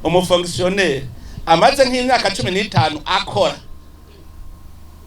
Umufonctionnaire amaze nk'imyaka 15 akora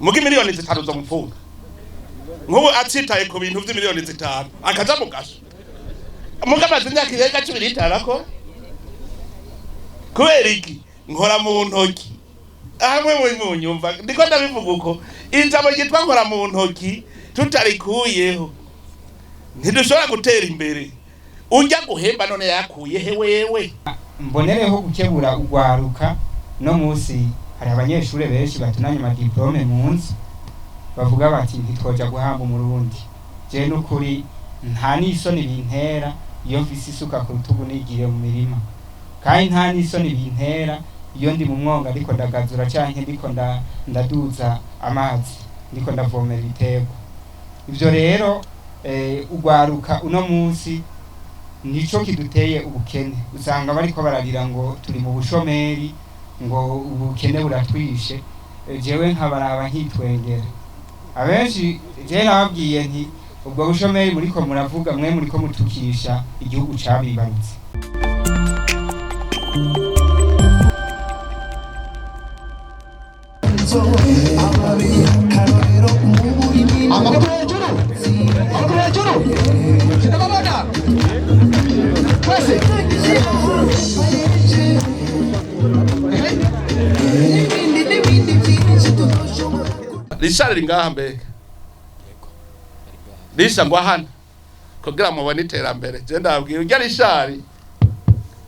muga miliyoni 5 zo mufunga, nk'ubu atitaye ku bintu vy'imiliyoni 5 akaja mu gasho, muga amaze imyaka irenga 15 akora. Kubera iki? Nkora mu ntoki. Hamwe muri munyumva ndiko ndabivuga uko, ijambo ryitwa nkora mu ntoki tutarikuyeho ntidushobora gutera imbere. Ujya guhemba none yakuye he wewe? Mbonereho gukebura ugwaruka. No munsi hari abanyeshure benshi batunanye amadiplômes mu nzu, bavuga bati: "Ntitwoja guhamba Umurundi." Je nukuri nta n'isoni bintera iyo mfise isuka ku rutugu nigiye mu mirima, kandi nta n'isoni bintera iyo ndi mu mwonga ndiko ndagazura canke ndiko ndaduza amazi, ndiko ndavomera ibiterwa. Ivyo rero, ugwaruka uno munsi nico kiduteye ubukene. Usanga bariko bararira ngo turi mu bushomeri, ngo ubukene buratwishe. Jewe nkabaraba nkitwengera. Abenshi jewe nababwiye nti: "Ubwo bushomeri muriko muravuga, mwe muriko mutukisha igihugu cabibarutse." Amaboko hejuru, amaboko hejuru, sinababona twese. Richard ri ngaha mbega? Risha ngo hano kugira mubone iterambere. Je ndabwira ujya Richard,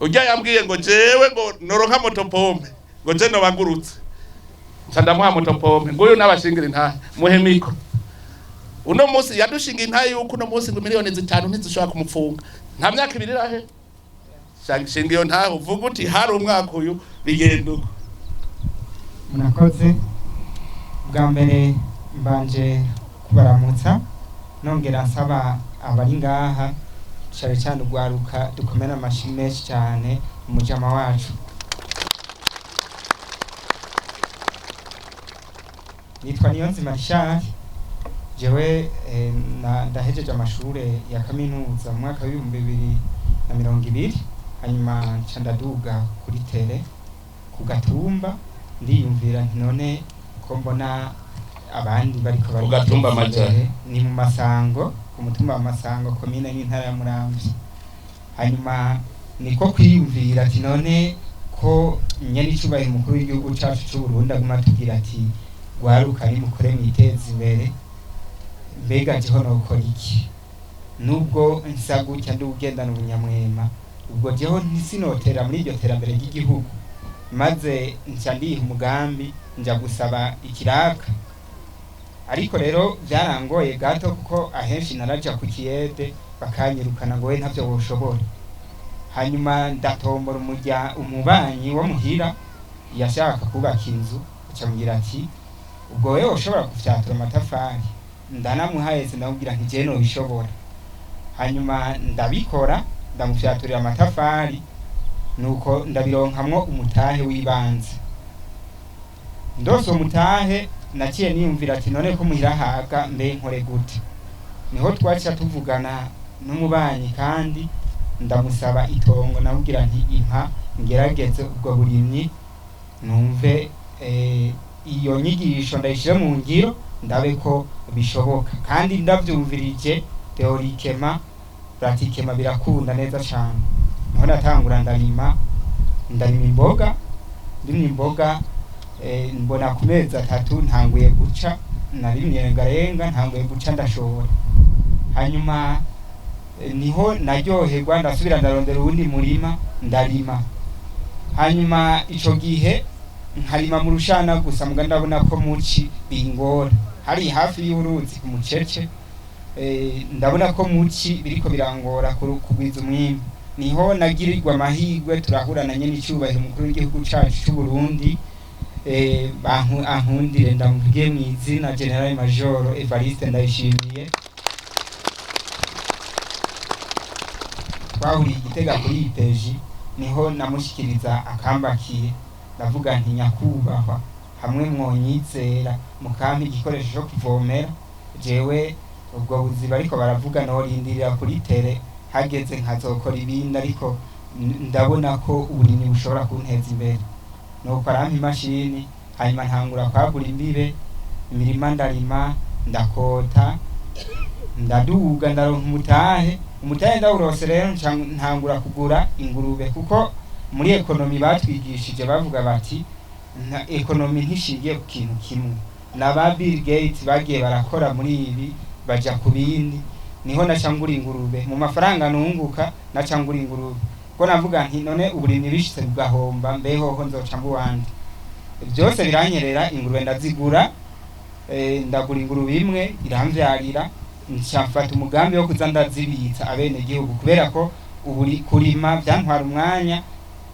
ujya yambwiye ngo jewe ngo noronka motopompe, ngo je nobagurutse, nca ndamuha motopompe. Nguyu n'abashingira intahe, muhe micro. Uno munsi yadushinga intahe yuko uno munsi ngo miliyoni 5 ntizishobora kumupfunga. Nta myaka 2 irahe. Shinga iyo ntahe, uvuga uti hari umwaka uyu bigenda uko. Murakoze. Bwa mbere mbanje kubaramutsa, nongera nsaba abari ngaha, cyane cyane ugwaruka, dukomere amashi menshi cyane umujama wacu. Nitwa Niyonzima Richard. Jewe ndahejeje amashure ya kaminuza mu mwaka w'2020, hanyuma nca ndaduga kuri terrain ku Gatumba. Ndiyumvira nti: "None ko mbona abandi bariko Ku Gatumba bariteza amaja? imbere." Ni mu Masango, ku mutumba wa Masango, komine n'intara ya Muramvya. Hanyuma niko kwiyumvira ati: "None ko nyene icubahiro umukuru w'igihugu cacu c'u Burundi aguma atubwira ati: 'Gwaruka, nimukore mwiteze imbere,' mbega jeho nokora iki nubwo nsa gutya, ndi ugendana ubunyamwema? Ubwo jeho ntisinotera muri iryo terambere ry'igihugu?" Maze nca ndiha umugambi, nja gusaba ikiraka. Ariko rero byarangoye gato, kuko ahenshi naraja ku kiyede bakanyirukana ngo: "We ntavyo woshobora." Hanyuma ndatombora umurya umubanyi wo muhira yashaka kubaka inzu, acambwira ati: "Ubwo wewe ushobora gufyatura amatafari?" Ndanamuhaye, ndamubwira nti: "Je nobishobora." Hanyuma ndabikora, ndamufyaturira amatafari, nuko ndabironkamwo umutahe w'ibanze. Ndose uwo mutahe, naciye niyumvira ati: "None ko muhira haga, mbe nkore gute?" Niho twaca tuvugana n'umubanyi, kandi ndamusaba itongo. Namubwira nti: "Impa ngerageze ubwo burimyi, numve iyo nyigisho ndayishire mu ngiro, ndabe ko bishoboka." Kandi ndavyumvirije théoriquement, pratiquement birakunda neza cane. Niho natangura ndarima, ndarima imboga. Ndimye imboga, mbona ku mezi 3 ntanguye guca, narimye rengarenga, ntanguye guca ndashora. Hanyuma niho naryoherwa, ndasubira ndarondera uwundi murima ndarima. Hanyuma ico gihe nkarima mu rushana gusa, muga ndabona ko muci bingora, hari hafi y'uruzi ku Mucece. Ndabona ko muci biriko birangora kugwiza umwimbu. Niho nagirirwa amahirwe turahura na nyene icubahiro umukuru w'igihugu cacu c'u Burundi. Ankundire ndamuvuge mu izina, Général Major Evariste Ndayishimiye. Twahuriye Igitega kuri IPJ, niho namushikiriza akambakiye. Ndavuga nti: "Nyakubahwa, hamwe mwonyizera mukampa igikoresho cyo kuvomera, jewe ubwo buziba ariko baravuga norindirira kuri terrain hageze nkazokora ibindi." Ariko Ndabona ko uburimyi bushobora kunteza imbere. Nuko arampa imashini, hanyuma ntangura kwagura imbibe imirima, ndarima, ndakota, ndaduga, ndaronka umutahe. Umutahe ndawurose rero, nca ntangura kugura ingurube, kuko muri économie batwigishije bavuga bati nta économie ntishingiye ku kintu kimwe. Na ba Bill Gates bagiye barakora muri ibi, baja ku bindi. Niho naca ngura ingurube mu mafaranga nunguka, naca ngura ingurube ko navuga nti none uburimyi bishitse bugahomba, mbehoho nzoca mbuwande? Byose biranyerera. Ingurube ndazigura, ndagura ingurube imwe iramvyarira, nca mfata umugambi wo kuza ndazibitsa abene gihugu, kubera ko uburi kurima byantwara umwanya,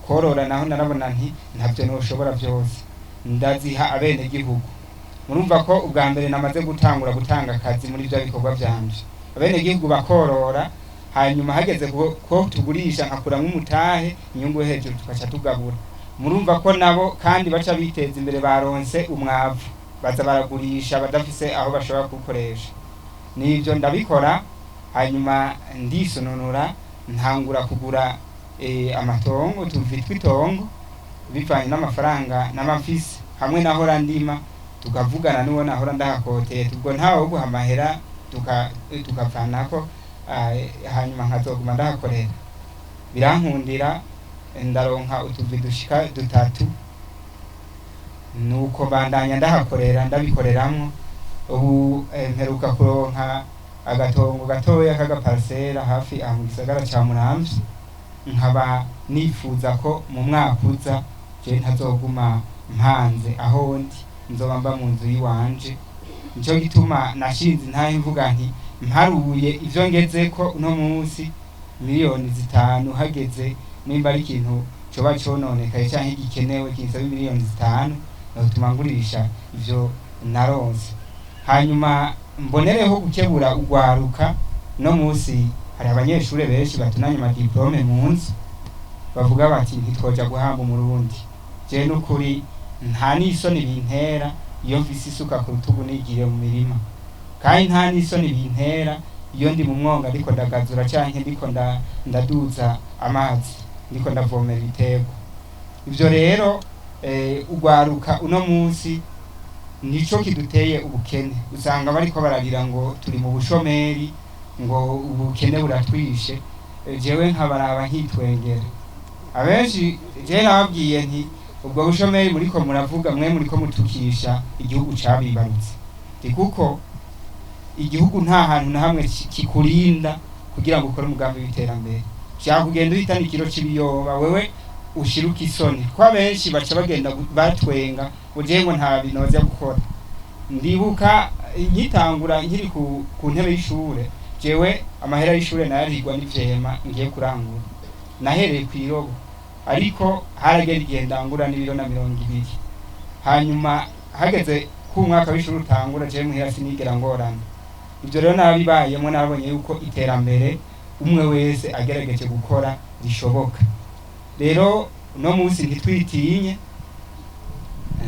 korora naho narabona nti ntabyo noshobora byose, ndaziha abene gihugu. Murumva ko ubwa mbere namaze gutangura gutanga akazi muri bya bikorwa vyanje, abene gihugu bakorora, hanyuma hageze ko tugurisha nkakuramwo umutahe, inyungu yo hejuru tugaca tugabura. Murumva ko nabo kandi baca biteza imbere, baronse umwavu baza baragurisha badafise aho bashobora kuwukoresha. Nivyo ndabikora, hanyuma ndisununura, ntangura kugura amatongo, tuvi tw'itongo, bivanye n'amafaranga n'amafisi hamwe nahora ndima, tukavugana n'uwo nahora ndahakoteye, ubwo ntawe wo guha amahera, tukavanako, hanyuma nkazoguma ndahakorera. Birankundira, ndaronka utuvi dushika dutatu, nuko bandanya ndahakorera, ndabikoreramwo. Ubu mperuka kuronka agatongo gatoya k'agaparisera hafi aha mu gisagara ca Muramvya, nkaba nifuza ko mu mwaka uza je ntazoguma mpanze aho ndi, nzoba mba mu nzu yiwanje. Nico gituma nashinze intahe mvuga nti mparuye ivyo ngezeko uno munsi, 5 miliyoni, hageze nimba ari ikintu coba cononekaye canke gikenewe kinsaba 5 miliyoni, notuma ngurisha ivyo naronse. Hanyuma mbonereho gukebura ugwaruka. No munsi hari abanyeshure benshi batunanye ama diplômes mu nzu, bavuga bati ntitwoja guhamba umurundi. Je nukuri nta n'isoni bintera iyo mfise isuka ku rutugu nigiye mu mirima, kandi nta n'isoni bintera iyo ndi mu mwonga ndiko ndagazura canke ndiko ndaduza amazi, ndiko ndavomera ibiterwa. Ivyo rero, ugwaruka uno munsi nico kiduteye ubukene. Usanga bariko bararira ngo turi mu bushomeri, ngo ubukene buratwishe. Jewe nkabaraba nkitwengera. Abenshi jewe nababwiye nti ubwo bushomeri muriko muravuga, mwe muriko mutukisha igihugu cabibarutse. Ndi kuko igihugu nta hantu na hamwe kikurinda kugira ngo ukore umugambi w'iterambere. Shaka kugenda uhitana ikiro c'ibiyoba, wewe ushiruka isoni, ko abenshi baca bagenda batwenga uje ngo nta binoza gukora. Ndibuka nkitangura nkiri ku ntebe y'ishure, jewe amahera y'ishure nayarigwa n'ivyema ngiye kurangura. Nahereye kw'irobo, ariko haragera igihe ndangura n'ibiro na 20. Hanyuma hageze ko umwaka w'ishuri utangura, jewe muhira sinigera ngorana. Ibyo rero nabibayemwo, nabonye yuko iterambere umwe wese agerageje gukora rishoboka. Rero uno munsi ntitwitinye.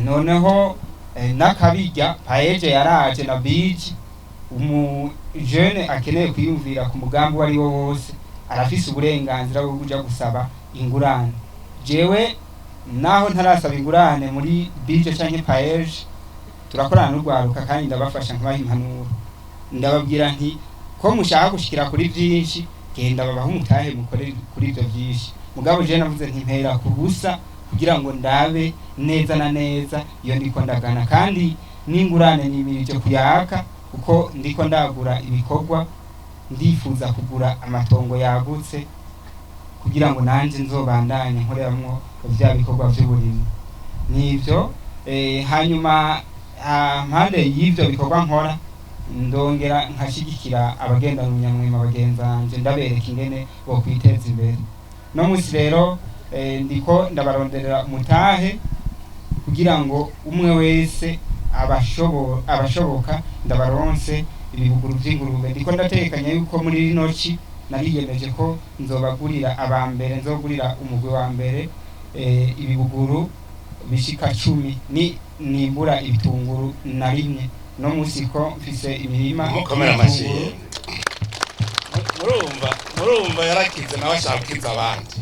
Noneho n'akabirya PAEEJ yaraje na BIJE. Umu jeune akeneye kwiyumvira ku mugambi uwo ari wo wose arafise uburenganzira bwo kuja gusaba ingurane. Jewe naho ntarasaba ingurane muri BIJE canke PAEEJ, turakorana n'urwaruka kandi ndabafasha, nkabaha impanuro. Ndababwira nti ko mushaka gushikira kuri vyinshi, genda babaha umutahe mukore kuri ivyo vyinshi. Mugabo jewe navuze nti mpera ku busa kugira ngo ndabe neza na neza iyo ndiko ndagana, kandi n'ingurane nimirije kuyaka kuko ndiko ndagura ibikorwa. Ndifuza kugura amatongo yagutse kugira ngo nanje nzobandanye nkoreramwo vya bikorwa vy'uburimyi. Nivyo. Hanyuma mpande y'ivyo bikorwa nkora, ndongera nkashigikira abagendana ubunyamwema bagenzi banje, ndabereka ingene bokwiteza imbere. No munsi rero ndiko ndabaronderera umutahe kugira ngo umwe wese abashoboka ndabaronse ibibuguru vy'ingurube. Ndiko ndatekanya yuko muri rino ci nariyemeje ko nzobagurira aba mbere, nzogurira umugwi wa mbere ibibuguru bishika 10 ni nimbura ibitunguru narimye. No munsi ko mfise imirima Mukomera amashyi. y'ibitunguru. Murumva, murumva, yarakize nawe ashaka gukiza abandi.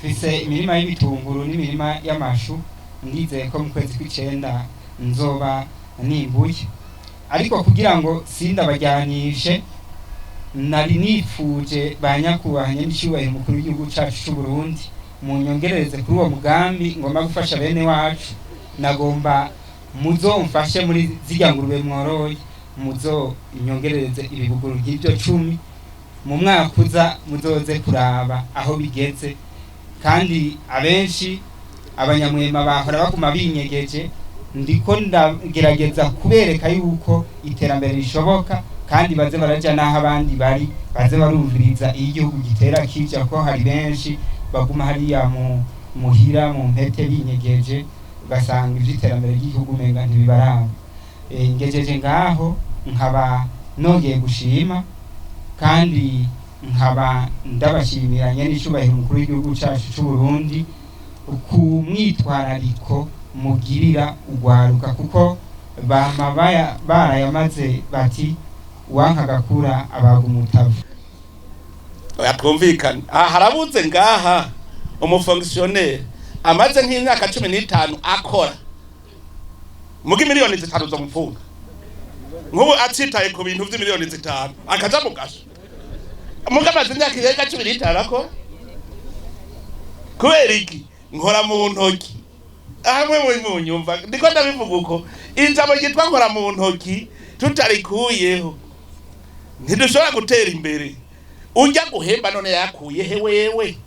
Mfise imirima y'ibitunguru n'imirima y'amashu, ndizeye ko mu kwezi kw'icenda nzoba nimbuye. Ariko kugira ngo sindabajyanishe, nari nifuje ba nyakubahwa nyenicubahiro umukuru w'igihugu cacu c'u Burundi, munyongerereze kuri uwo mugambi ngomba gufasha bene wacu. Nagomba muzomfashe muri zirya ngurube mworoye, muzonyongerereze ibibuguru nk'ivyo 10 mu mwaka uza, muzoze kuraba aho bigeze. Kandi abenshi abanyamwema bahora baguma binyegeje, ndiko ndagerageza kubereka yuko iterambere rishoboka, kandi baze baraja n'aho abandi bari, baze barumviriza iyo igihugu gitera kija, ko hari benshi baguma hariya mu muhira mu mpete binyegeje, ugasanga ivy'iterambere ry'igihugu umenga ntibibaraba. Ngejeje ngaho, nkaba nongeye gushima kandi nkaba ndabashimira nyenicubahiro umukuru w'igihugu cacu c'u Burundi ku mwitwarariko mugirira ugwaruka, kuko bama barayamaze bati uwanka agakura abaga umutavu. Oya, twumvikane, aha harabuze ngaha umufonctionnaire amaze nk'imyaka 15 akora muga 5 miliyoni zomufunga. Nk'ubu atitaye ku bintu vy'imiliyoni 5 akaja mu gasho, muga amaze imyaka irenga 15 akora. Kubera iki? Nkora mu ntoki. Hamwe mu munyumva ndiko ndabivuga uko ijambo ryitwa nkora mu ntoki tutarikuyeho ntidushobora gutera imbere. Ujya guhemba none yakuye he wewe?